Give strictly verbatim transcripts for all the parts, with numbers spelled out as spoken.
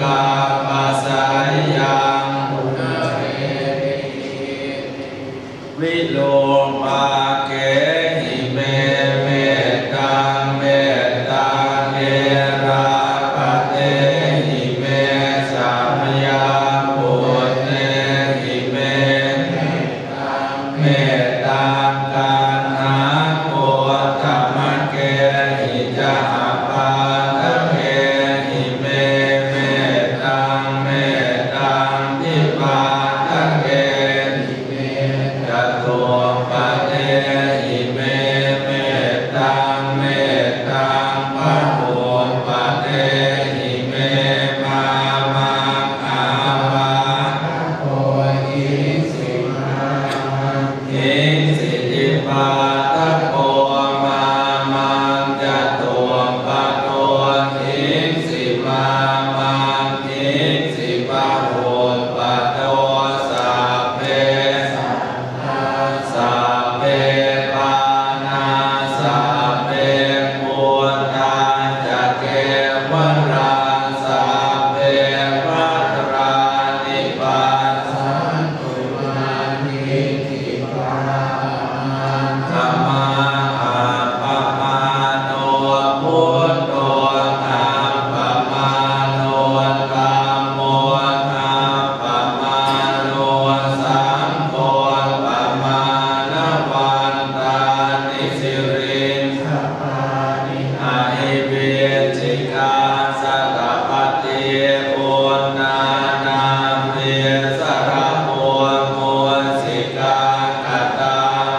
Apaseyyaṃ virūpakkhehi me mettaṃ, mettaṃ erāpathehi me sahayaṃ, puttehi me mettaṃ, kaṇhāgotamakhehi ca apādakehi me mettaṃ, mettaṃ dvipādakehi me catuppadehi me mettaṃ, mettaṃ bahuppadehi me. Mā maṃ apādato hiṃsimāmaṃ hiṃsi, dvipādako mā maṃ catuppado hiṃsi, mā maṃ hiṃsi bahuppado. Sabbe sattā sabbe pāṇā sabbe bhūtā ca kevalā, sabbe bhadrāni passantu mā hiṃsi pāpamaṅ. Appamāṇo buddho, appamāṇo dhammo, appamāṇo saṅgho, pamāṇavantāni siriṃsapāni, ahi vicchikā satapadī uṇṇānābhī sarabū mūsikā, katā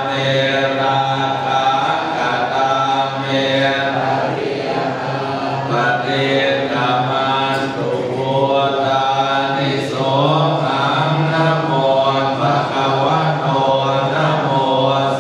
me rakkhā, katā me paṭikkamantu bhūtāni. Sohaṃ namo bhagavato, namo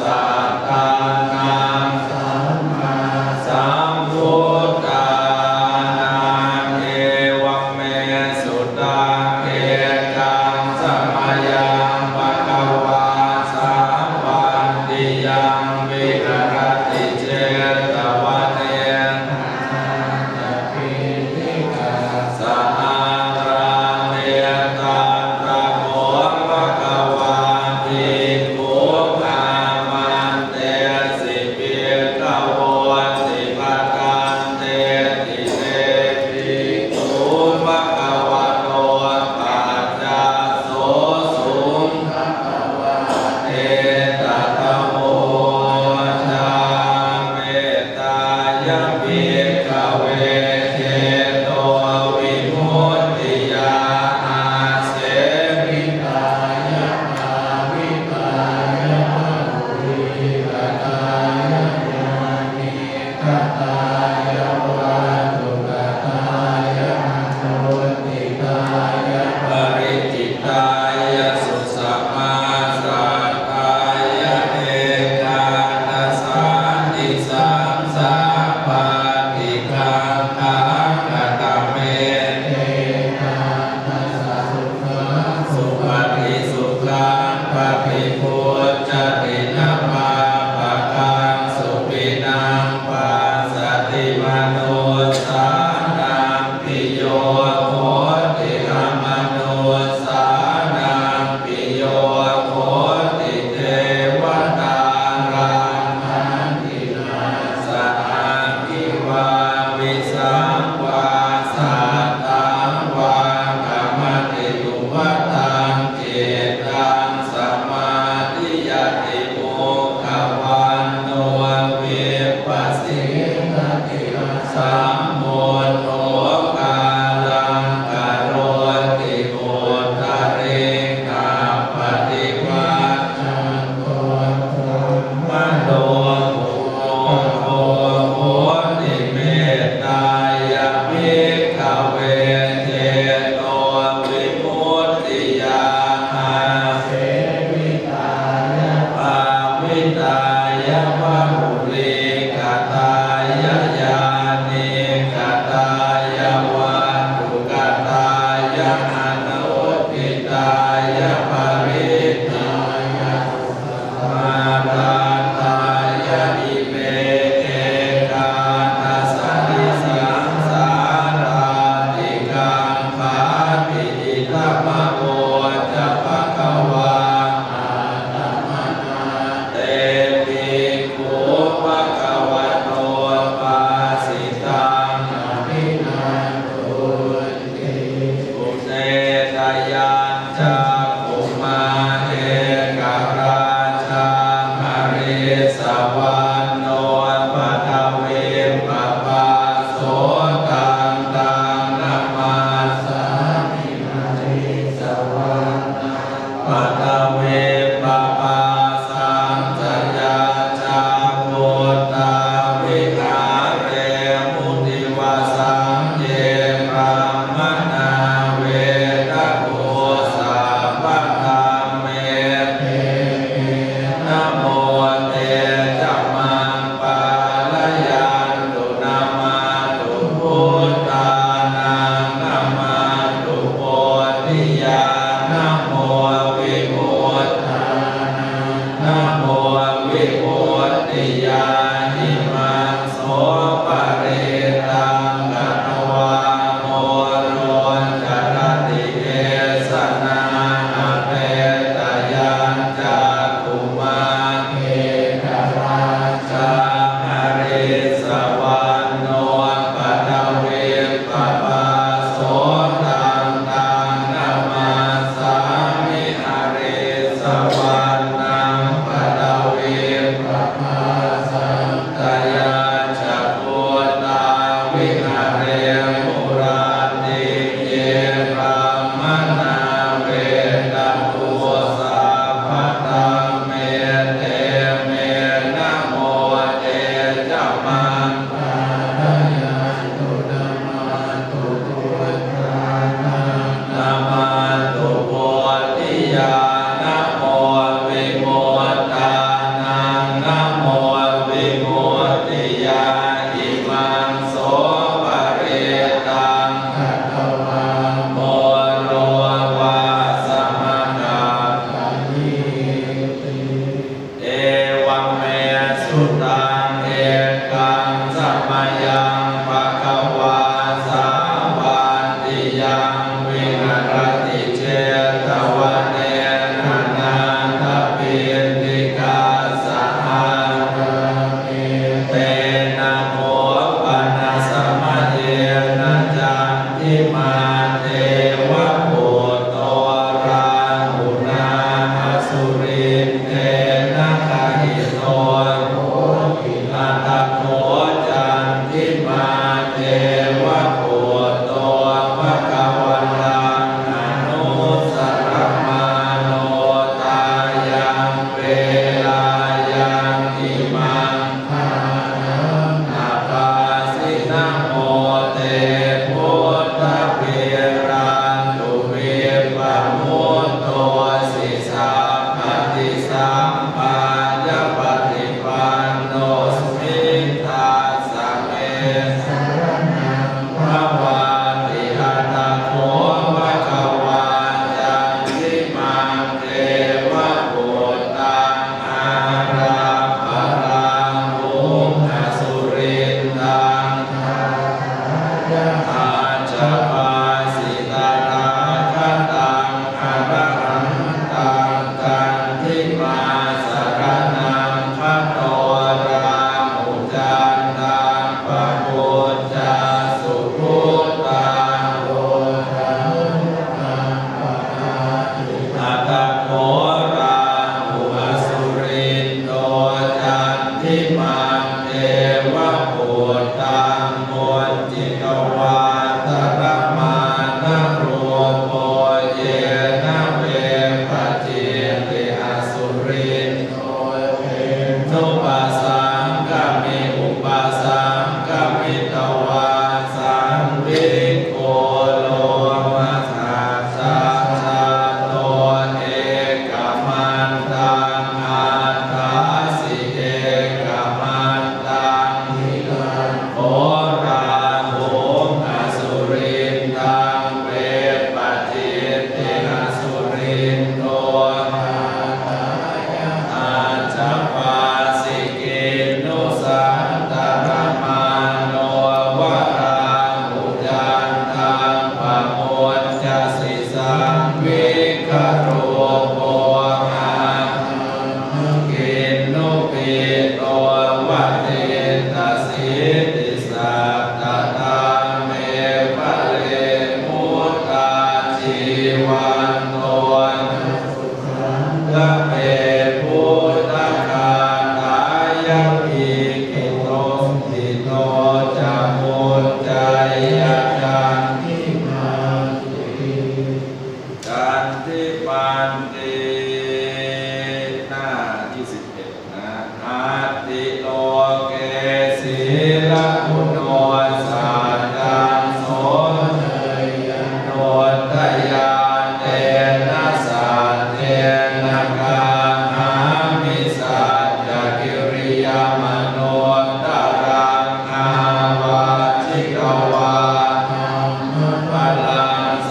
sattannaṃ sammāsambuddhānaṃ. Evaṃ me sutaṃ. Ekaṃ samayaṃ bhagavā sāvatthiyaṃ viharati jetavane anāthapiṇḍikassa ārāme. Tatra kho bhagavā bhikkhū āmantesi bhikkhavoti. Bhadanteti te bhikkhū bhagavato paccassosuṃ. Bhagavā etadavoca: Mettāya bhikkhave cetovimuttiyā āsevitāya bhāvitāya bahulīkatāya ñātakāya vatthukatāya anuṭṭhitāya paricitāya susamāraddhāya ekādasānisaṃsā pāṭikaṅkhā. Katame te ekādasa? Sukhaṃ supati, sukhaṃ paṭibujjhati, na pāpakaṃ supinaṃ passati, manussānaṃ piyo hoti, amanussānaṃ piyo hoti, devatā rakkhanti, nāssa aggi vā visaṃ vā satthaṃ vā kamati, tuvaṭaṃ cittaṃ samādhiyati, mukhavaṇṇo vippasīdati, asammūḷho kālaṃ Namo ca bhagavā attamanā te bhikkhū bhagavato bhāsitaṃ abhinanduṃ. Uttetayañcakkhumā ekarājā harissavaṇṇo paṭhaviṃ abhāso taṃ taṃ namassāmi harissavaṇṇaṃ.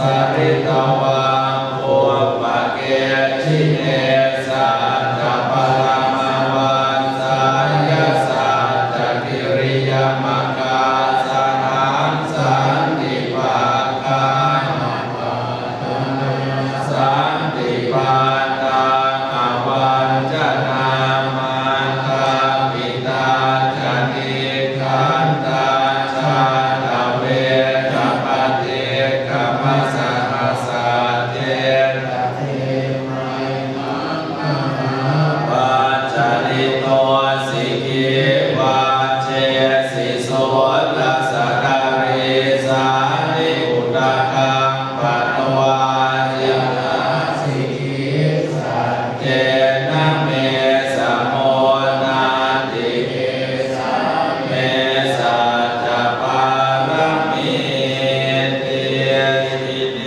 Caritvā puppake jine satta paramavassāya satta kiriya makāsanaṃ santi pakkhāna santi pātaṃ avañcanā mātā pitā ca nikkhantā jātaveda paṭikkama saha sattena te mayhaṃ mahāpajjalito sikhī vajjesi soḷasa karīsāni udakaṃ patvā yathā sikhī saccena me samo natthi esā me saccapāramīti.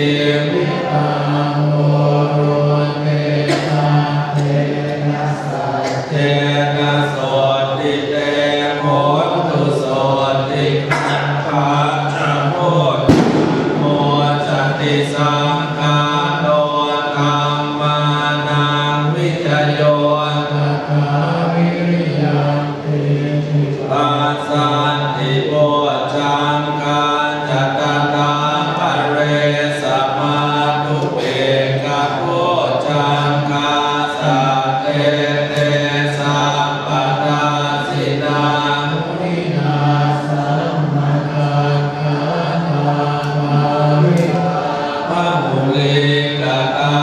jīvitaṃ hotu, etena saccena sotthi te hotu. Sotthi gabbha ca bojjhaṅgo satisaṅkhāto dhammānaṃ vicayo tathā, viriyampīti passaddhi bojjhaṅgā ca tathāpare samādhupekkhabojjhaṅgā, sattete sabbadassinā muninā sammadakkhātā bhāvitā bahulīkatā,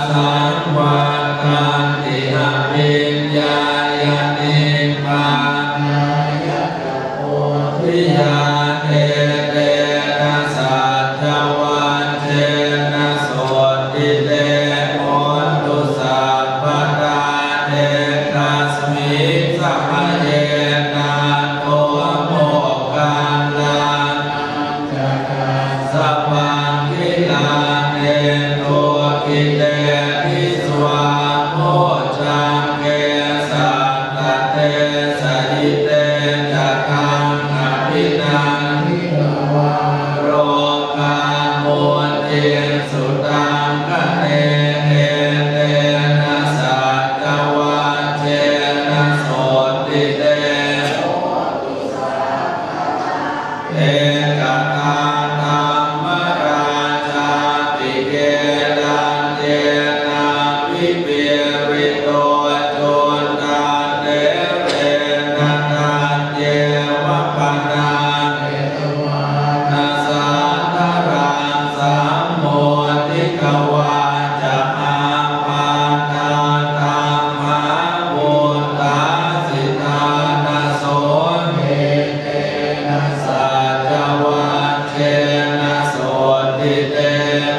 saṃvattanti abhiññāya nibbānāya ca bodhiyā. Etena saccavajjena sotthi te hotu sabbadā. Ekasmiṃ samaye nātho moggallānañca kassapaṃ gilāne dukkhite disvā bojjhaṅge satta desayi. Te ca taṃ abhinanditvā rogā mucciṃsu taṅkhaṇe. Etena saccavajjena sotthi te ekadā dhammarājāpi gelaññenā vipīḷito, cundattherena taññeva bhaṇāpetvāna sādaraṃ, sammoditvā ca ābādhā tamhā vuṭṭhāsi ṭhānaso. Etena saccavajjena sotthi te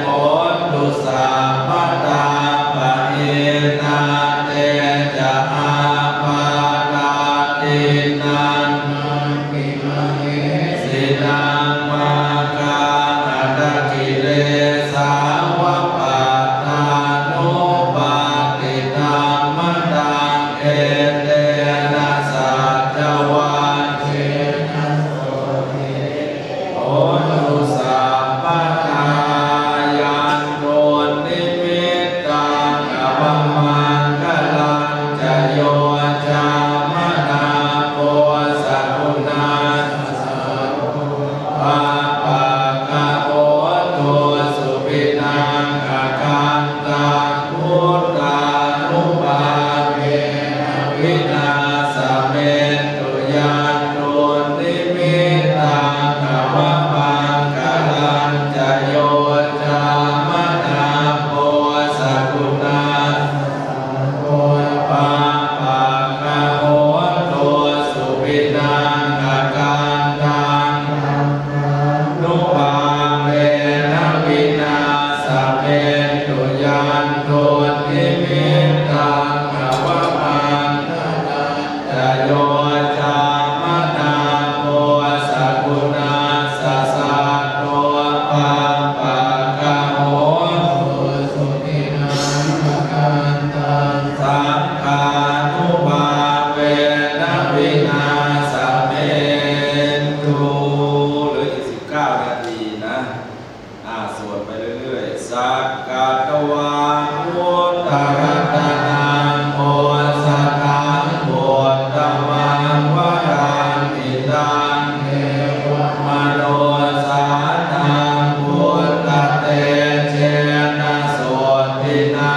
hotu sabbadā. Pahīnā te ca ābādhā tiṇṇannampi mahesinaṃ, maggāhatakilesā va pattānuppattidhammataṃ. Etena saccavajjena sotthi te hotu sabbadā. Yandunnimittaṃ avamaṅgalañca yo cāmanāpo sakuṇassa saddo pāpaggaho dussupinaṃ akantaṃ buddhānubhāvena vināsamentu. Yandunnimittaṃ avamaṅgalañca yo cāmanāpo sakuṇassa saddo pāpaggaho dussupinaṃ akantaṃ nubhāvena vināsamentu. Yandunnimittaṃ avamaṅgalañca yo cāmanāpo sakuṇassa saddo pāpaggaho dussupinaṃ akantaṃ saṅghānubhāvena vināsamentu. เหลืออีกสิบเก้านาทีนะ อ่า สวดไปเรื่อยๆ Sakkatvā buddharatanaṃ osathaṃ uttamaṃ varaṃ hitaṃ devamanussānaṃ buddhatejena sotthinā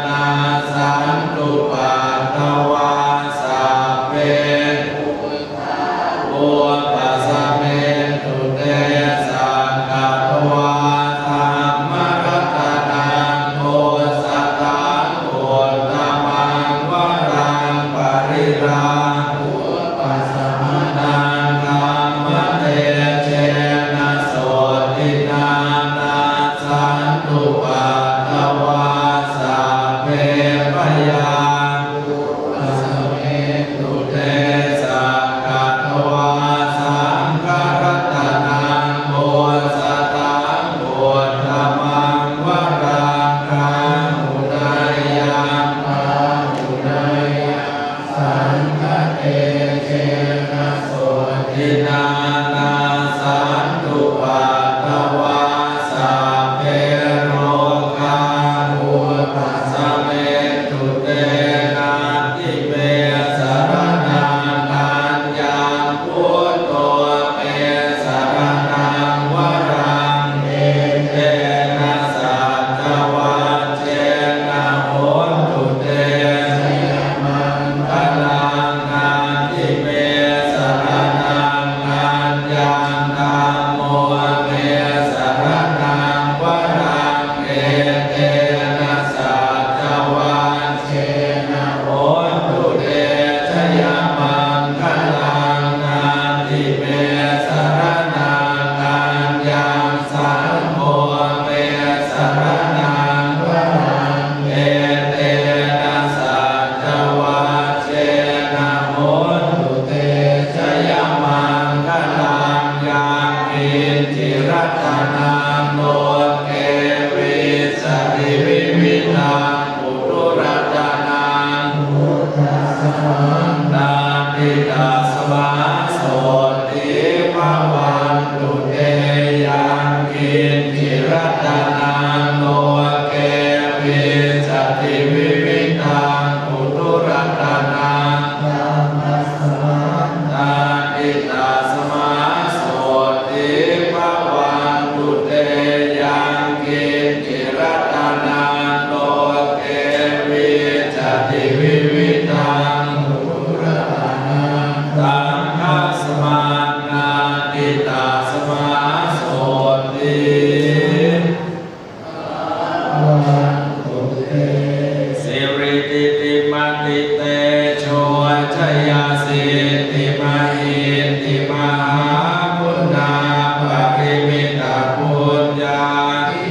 nassantupaddavā sabbe vūpasamentu te. Sakkatvā dhammaratanaṃ osa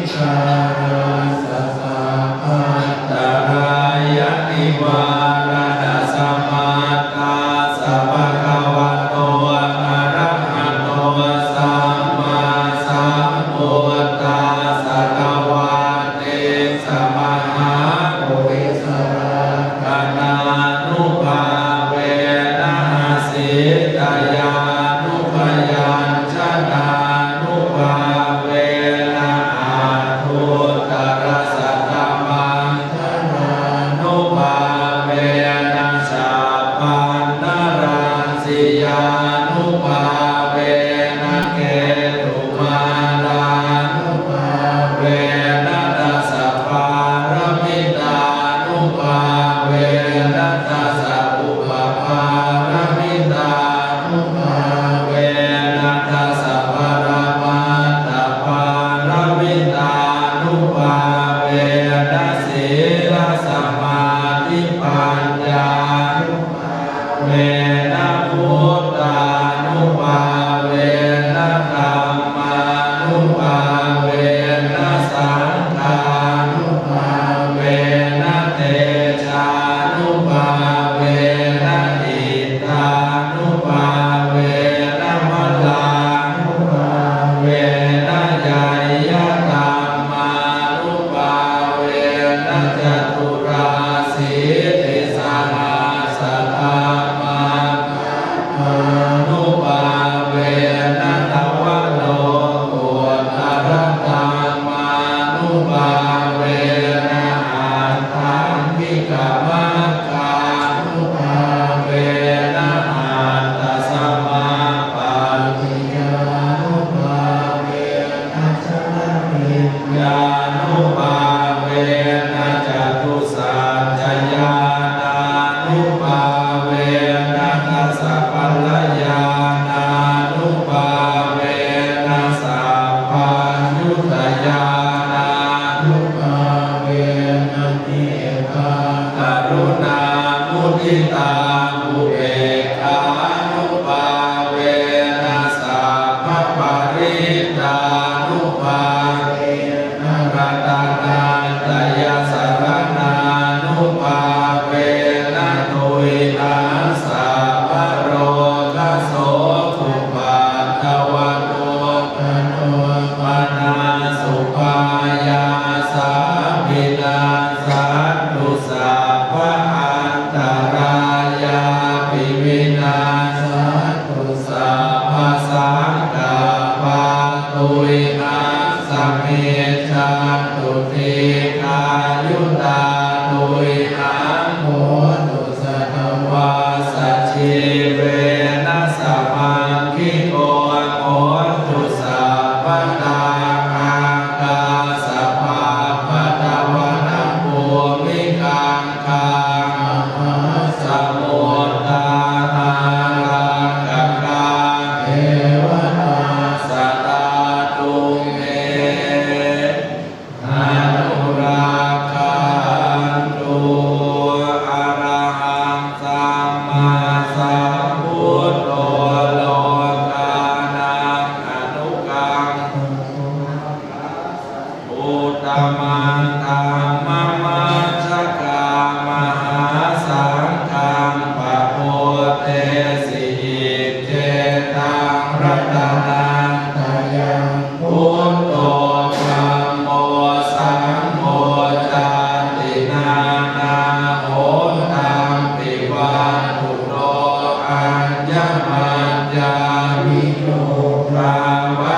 Kārassa sabbantarāyanivāraṇasamatthassa bhagavato arahato sammāsambuddhassa dvattiṃsamahāpurisalakkhana kkhanānubhāvena asītyānubyañjanānubhāvena aṭṭhuttarasatamaṅgalānubhāvena chabbaṇṇaraṃsiyānubhāvena ketu mālānubhāvena dasapāramitānubhāvena dasaupapāramitānubhāvena dasaparamatthapāramitānubhāvena sīlasamādhipaññānubhāvena buddhānubhāvena dhammānubhāvena saṅghānubhāvena tejānubhāvena iddhānubhāvena balānubhāvena ñeyyadhammānubhāvena caturāsītisahassadhammakkhan ānubhāvena navalokuttaradhammānubhāvena aṭṭhaṅgikamaggānubhāvena aṭṭhasamāpattiyānubhāvena chaḷabhi ñānubhāvena catusaccañāṇānubhāvena dasabalañāṇānubhāvena sabbaññutañāṇānubhāvena mettā karuṇā muditā upekkhānubhāvena sabbaparittānubhāvena ratanattayasaraṇānubhāvena tuyhaṃ sabbarogasokupaddavadukkhadomanassupāyāsā vinassantu sabbaantarāyāpi vinassantu sabbasaṅkappā tuyhaṃ samijjhantu dīghāyutā tuyhaṃ hotu satavassajīvena samaṅgiko hotu sabbadā. Ākāsapabbatavanabhūmigaṅgāmahāsamuddā ārakkhakā devatā sadā tumhe anurakkhantu. Arahaṃ sammāsambuddho lokānaṃ anukampato uttamaṃ dhammamajjhagā mahāsaṅghaṃ pabojjhesi iccetaṃ ratanattayaṃ buddho dhammo saṅgho jāti nānāhotampi vatthuno aññamaññāviyo dvāva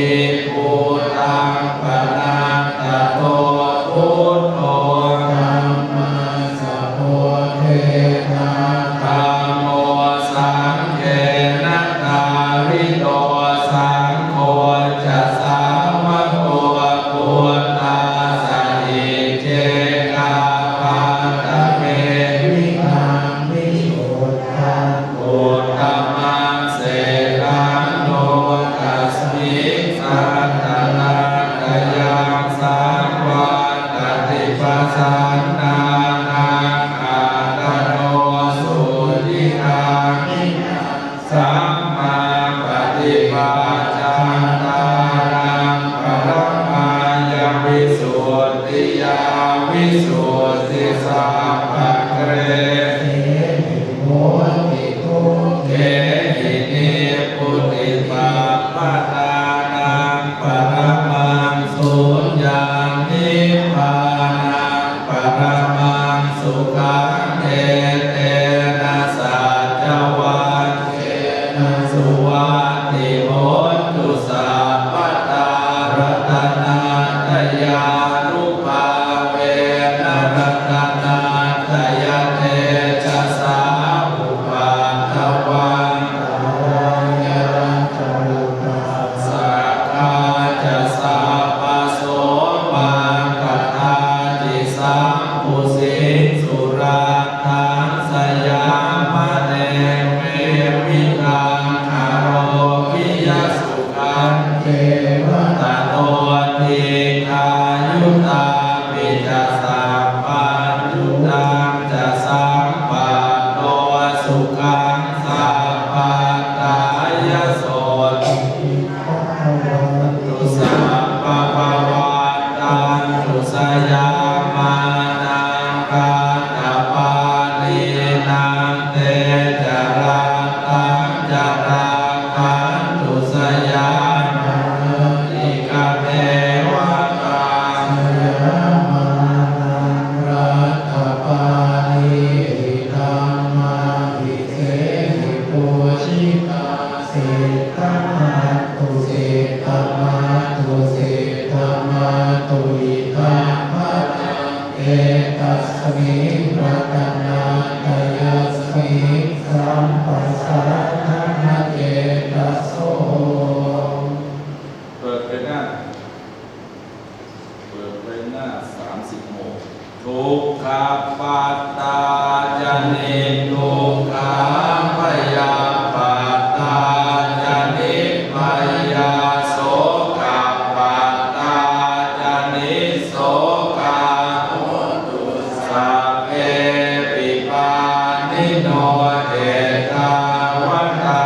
ekībhūtaṃ panādato yaṃ nibbānaṃ paramaṃ sukhaṃ, etena saccavajjena suvatthi hotu sabbadā. Ratanattayānubhāvena ratanattayatejasā, upaddavaṃ sakkā ca sabbaso maṃ kadāci sambhusiṃsu. Rakkhaṃ sayāmaneṃ vividhaṃ ārogyasukhaṃ ceva tato dīghāyutaṃ pi ca sabbaññutañca samphanno sukhaṃ sabbattha yaso sabbabhavantaṃ. Suyamānaṃ ratapāṇīnaṃ te ca rattañca rakkhantu sayaṃ manāmika devatā. Suyamānaṃ ratapāṇīhi dhammābhisehi pūjitā, siddhamātu siddhamātu siddhamātu idha balaṃ. Etasmiṃ ratanattayasmiṃ sampasampanacetaso. เปิดไปหน้า เปิดไปหน้า สามสิบหก Dukkhappattā ca niddukkhā, bhayappattā ca nibbhayā, sokappattā ca nissokā, hontu sabbepi pāṇino. Ettāvatā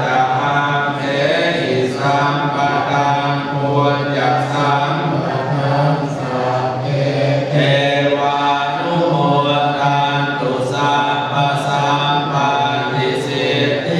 ca amhehi sambhataṃ puññasampadaṃ, sabbe devānumodantu sabbasampattisiddhi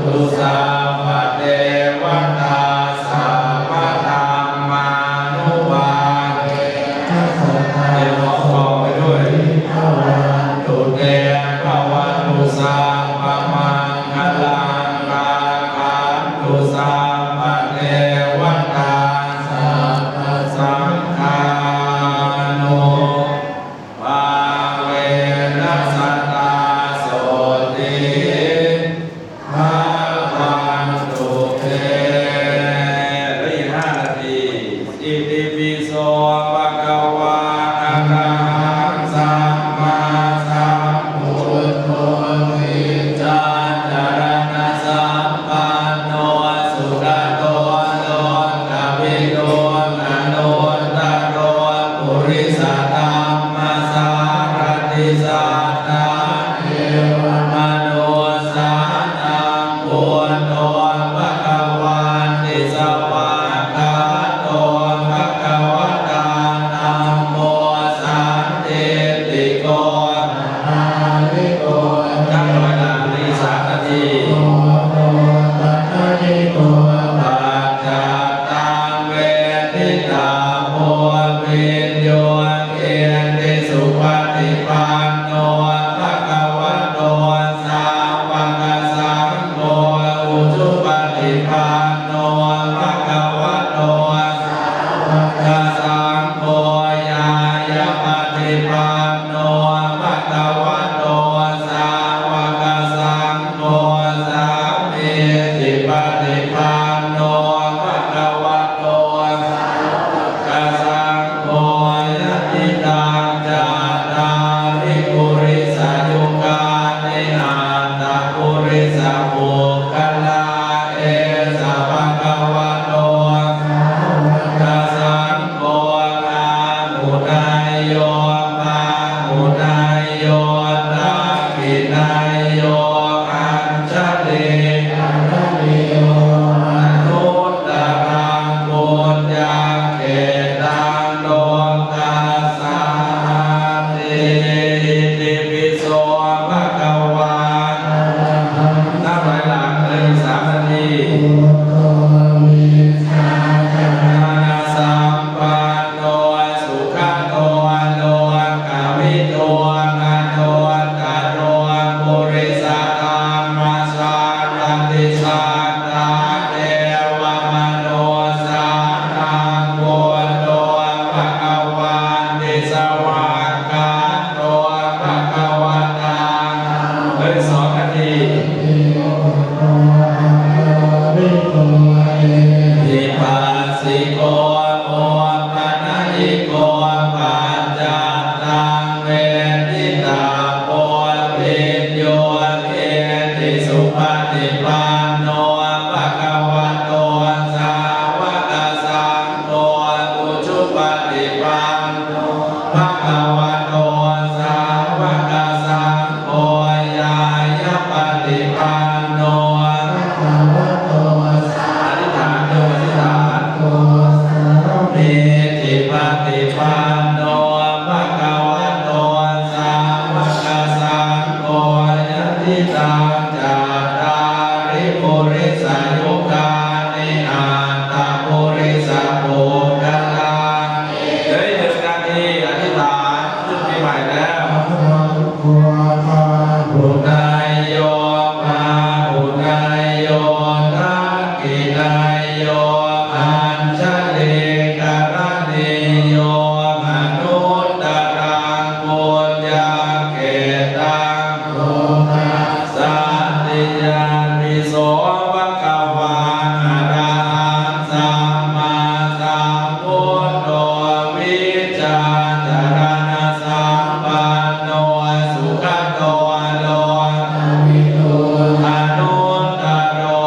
Sabbadevatā sabbadhammānubhāvena sadā เตรียมของกองไปด้วย bhavantu te. Bhavatu sabbamaṅgalaṃ, rakkhantu sabbadevatā, sabbasaṅghānu bhāvena sadā sotthī bhavantu te. เหลืออีกห้านาที Itipi so bhagavā arahaṃ sammāsambuddho vijjācaraṇasampanno sugato lokavidū anuttaro purisadammasārathi satthā devamanussānaṃ buddho bhagavāti. Svākkhāto bhagavatā dhammo sandiṭṭhiko akāliko นับถอยหลังอีกสามนาที paccattaṃ veditabbo viññūhīti. Supaṭipanno bhagavato sāvakasaṅgho, ujupaṭipanno bhagavato sāvakasaṅgho, ñāyapaṭipanno bhagavato sāvakasaṅgho, sāmīcipaṭipanno bhagavato sāvakasaṅgho, yadidaṃ cattāri purisayugāni aṭṭha purisapuggalā, esa bhagavato sāvakasaṅgho, āhuneyyo pāhuneyyo dakkhiṇeyyo añjalikaraṇīyo anuttaraṃ puññakkhettaṃ lokassāti. Itipi so bhagavā. นับถอยหลังเหลืออีกสามนาที Buddho vijjācaraṇasampanno sugato lokavidū anuttaro purisadammasārathi satthā devamanussānaṃ buddho bhagavāti. Svākkhāto bhagavatā เหลืออีกสองนาที Ehipassiko opanayiko paccattaṃ veditabbo viññūhīti. Supaṭipanno bhagavato sāvakasaṅgho, ujupaṭipanno bhagavato sāvakasaṅgho, ñāyapaṭipanno bhagavato sā อธิษฐาน โยมอธิษฐาน sāmīcipaṭipanno bhagavato sāvakasaṅgho, yadidaṃ cattāri purisayugāni aṭṭha purisapuggalā. เหลืออีกหนึ่งนาที อธิษฐาน ขึ้นปีใหม่แล้ว Saṅgho āhuneyyo pāhuneyyo dakkhiṇeyyo añjalikaraṇīyo anuttaraṃ puññakkhettaṃ lokassāti. Itipi so bhagavā arahaṃ sammāsambuddho vijjācaraṇasampanno sugato lokavidū anuttaro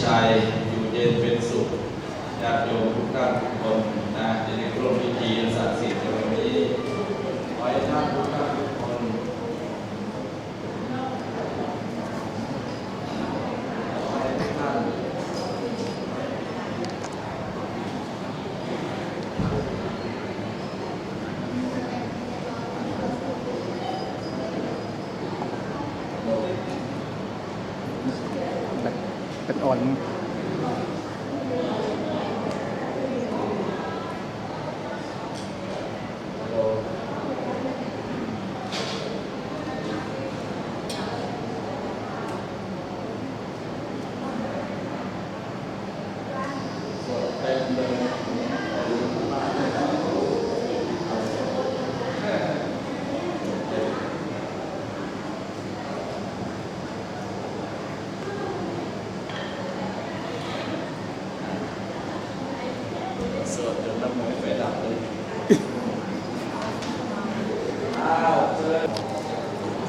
ชัย อยู่เย็นเป็นสุข ญาติโยมทุกท่านทุกคนนะ จะได้ร่วมพิธีอันศักดิ์สิทธิ์ในวันนี้ ขอให้ท่านทุกท่านทุกคน ขอให้ทุกท่าน แบต แบตอ่อน สวดจนน้ำมูกไฟดับเลย อ้าว เชิญ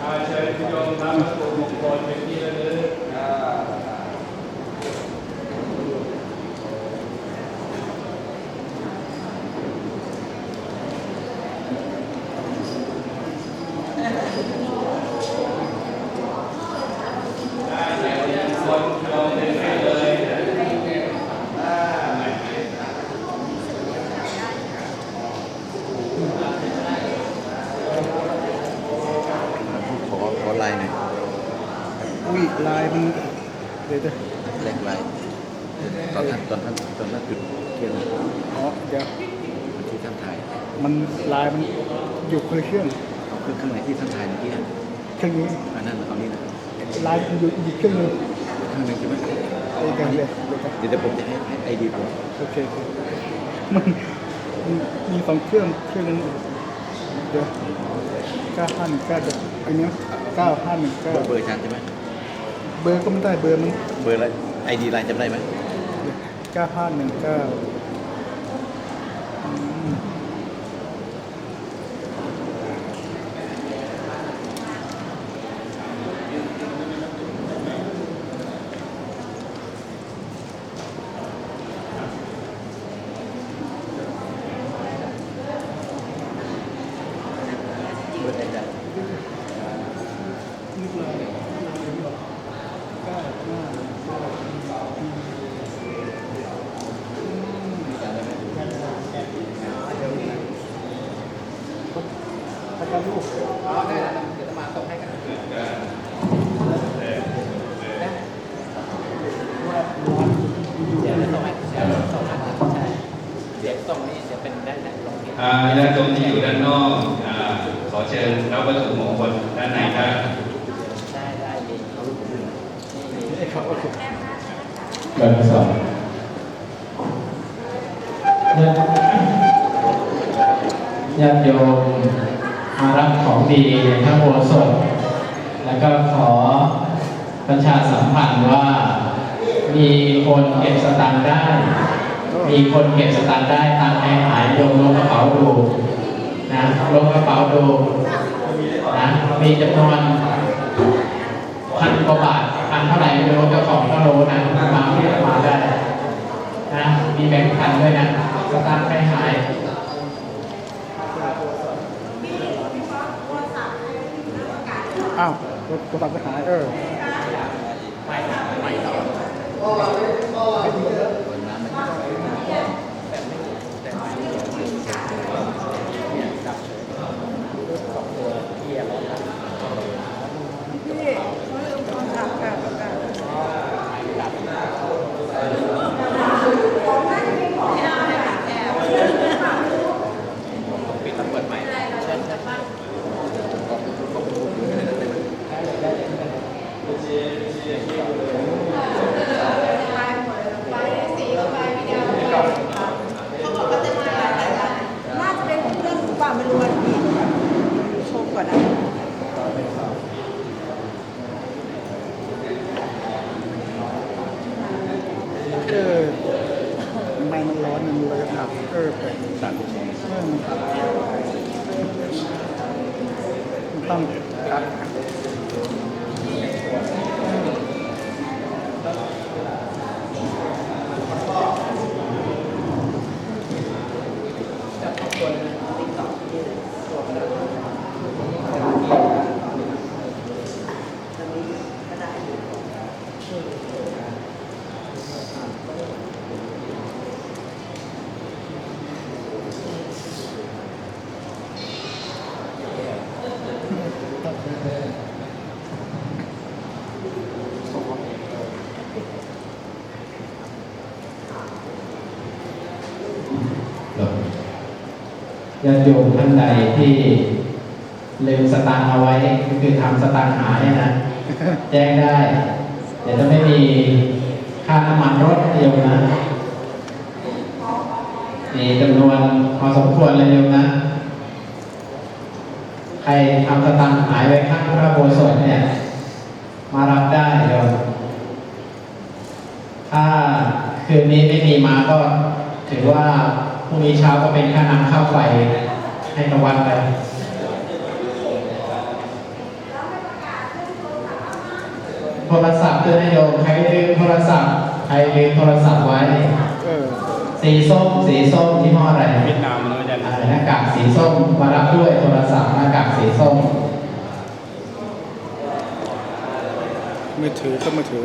อ่า เชิญคุณโยมรับวัตถุมงคลเป็นที่ระลึก อ่า ขอ ขอลายหน่อย อุ้ย ลายมัน เดี๋ยว เดี๋ยว แลกลาย ตอนท่าน ตอนท่าน ตอนท่านจุดเทียน อ๋อ เดี๋ยว ที่ท่านถ่าย มัน ลายมันอยู่คนละเครื่อง เอาเครื่อง เครื่องไหนที่ท่านถ่ายเมื่อกี้อะ เครื่องนี้ อันนั้น เอานี่นะ ลายมันอยู่อีกเครื่องหนึ่ง เครื่องหนึ่งใช่ไหม เออ เดี๋ยว เดี๋ยว เดี๋ยว เดี๋ยวผมจะให้ ให้ไอดีผม โอเค โอเค มัน มันมีสองเครื่อง เครื่องนึง เดี๋ยว เก้าห้าหนึ่งเก้า เดี๋ยว อันนี้ เก้าห้าหนึ่งเก้า เบอร์ เบอร์อาจารย์ใช่ไหม เบอร์ก็ไม่ได้ เบอร์มัน เบอร์อะไร ไอดี ไลน์จำได้ไหม เก้าห้าหนึ่งเก้า อืม เดี๋ยวส่งให้ เดี๋ยวส่งให้ ใช่ เดี๋ยวส่งนี่ เดี๋ยวเป็นได้ ได้ลงที่ อ่า ญาติโยมที่อยู่ด้านนอก อ่า ขอเชิญรับวัตถุมงคลด้านในได้ ได้ ได้ มี มี มี แบบสอง ญาติ ญาติโยมมารับของดีในพระอุโบสถ แล้วก็ขอประชาสัมพันธ์ว่า มีคนเก็บสตางค์ได้ มีคนเก็บสตางค์ได้ ตังค์ใครหาย โยมล้วงกระเป๋าดูนะ ล้วงกระเป๋าดูนะ มีจำนวน พันกว่าบาท พันเท่าไหร่ไม่รู้ เจ้าของก็รู้นะ มาที่มาได้นะ มีแบงค์พันด้วยนะ สตางค์ไม่หาย อ้าว โทรศัพท์ไปหาย เออ น่าจะเป็นของเพื่อนหรือเปล่า ไม่รู้อ่ะพี่ ชมก่อนนะ เออ ไมค์มันร้อน มันเลยดับ เออ แปลก ดับ เออ มันดับ มันต้อง ครับ เออ ญาติโยมท่านใดที่ลืมสตางค์เอาไว้ ก็คือทำสตางค์หายนะ แจ้งได้ เดี๋ยวจะไม่มีค่าน้ำมันรถโยมนะ มีจำนวนพอสมควรเลยโยมนะ ใครทำสตางค์หายไว้ข้างพระอุโบสถเนี่ย มารับได้โยม ถ้าคืนนี้ไม่มีมาก็ถือว่าพรุ่งนี้เช้าก็เป็นค่าน้ำค่าไฟให้กับวัดไป โทรศัพท์ด้วยนะโยม ใครลืมโทรศัพท์ ใครลืมโทรศัพท์ไว้ เออ สีส้ม สีส้มยี่ห้ออะไร เวียดนามมันไม่ได้ อ่าหน้ากากสีส้มมารับด้วย โทรศัพท์หน้ากากสีส้ม มือถือก็มือถือ